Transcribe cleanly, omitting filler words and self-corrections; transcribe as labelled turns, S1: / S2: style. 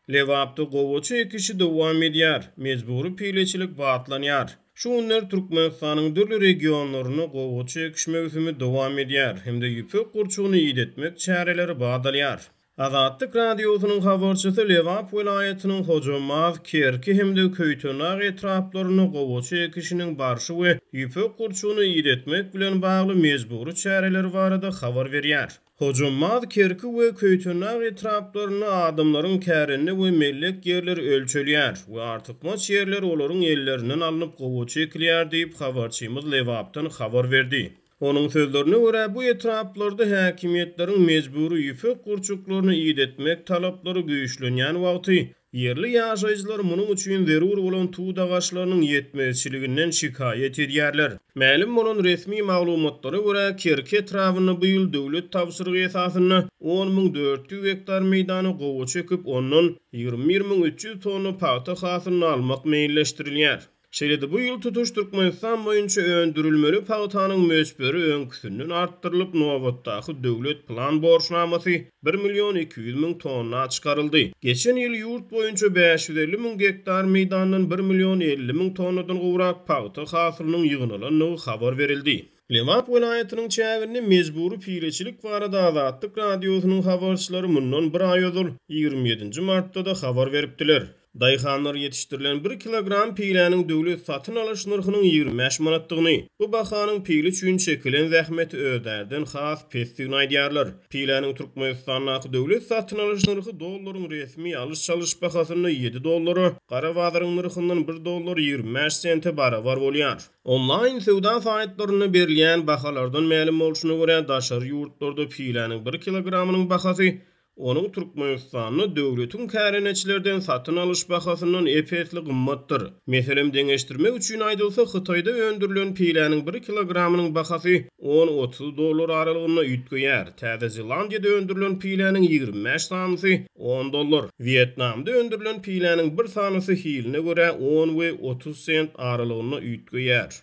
S1: Lebapda gowaça ekişi dowam edýär, mejbury pileçilik batlanýar. Şu günler Türkmenistanyň dürli regionlarynda gowaça ekiş möwsümi dowam edýär hem-de ýüpek gurçugyny idetmek çäreleri bat alýar. Azatlyk Radiosynyň habarçysy Lebap welaýatynyň Hojambaz, Kerki hem-de Köýtendag etraplarynda gowaça ekişiniň barşy we ýüpek gurçugyny idetmek bilen bagly mejbury çäreler barada habar berýär. Hojambaz, Kerki we Köýtendag etraplarynda adamlaryň kärende we mellek ýerleri ölçelýär we artykmaç ýerler olaryň ellerinden alnyp gowaça ekilýär diýip, habarçymyz Lebapdan habar berdi. Onuň sözlerine görä, bu etraplarda häkimiýetleriň mejbury ýüpek gurçuklaryny idetmek talaplary güýçlenýän wagty, ýerli ýaşaýjylar munuň üçin zerur bolan tut agaçlarynyň ýetmezçiliginden şikaýat edýärler. Mälim bolan resmi maglumatlara görä, Kerki etrabynda bu ýyl döwlet tabşyrygy esasynda 10 400 gektar meýdana gowaça ekip, ondan 21 300 tonna pagta hasylyny almak meýilleşdirilýär. Şeýle-de bu ýyl tutuş Türkmenistan boýunça öndürilmeli pagtanyň möçberi öňküsinden artdyrylyp, nobatdaky döwlet plan borçnamasy bir million 200 müň tonna çykaryldy. Geçen ýyl ýurt boýunça 550 müň gektar meýdandan bir million 50 müň tonnadan gowrak pagta hasylynyň ýygnalandygy habar berildi. Lebap welaýatynyň çäginde mejbury pileçilik barada Azatlyk Radiosynyň habarçylary mundan bir aý ozal, 27-nji martda-da habar beripdiler. Daýhanlar ýetişdirilen bir kilogram piläniň döwlet satyn alyş nyrhynyň 25 manatdygyny, bu bahanyň pile üçin çekilen zähmeti ödärden has pesdigini aýdýarlar. Piläniň Türkmenistandaky döwlet satyn alyş nyrhy dollaryň resmi alyş-çalyş bahasynda ýedi dollara, gara bazaryň nyrhyndan bir dollar 25 sente barabar bolýar. Onlaýn söwda saýtlarynda berilýän bahalardan mälim bolşuna görä, daşary ýurtlarda piläniň bir kilogramynyň bahasy onuň Türkmenistanda döwletiň kärendeçilerden satyn alyş bahasyndan ep-esli gymmatdyr. Meselem, deňeşdirmek üçin aýdylsa, Hytaýda öndürilen piläniň bir kilogramynyň bahasy on-otuz dollar aralygynda üýtgeýär, Täze Zelandiýada öndürilen piläniň 25 sanysy on dollar, Wýetnamda öndürilen piläniň bir sanysy hiline görä on we 30 sent aralygynda üýtgeýär.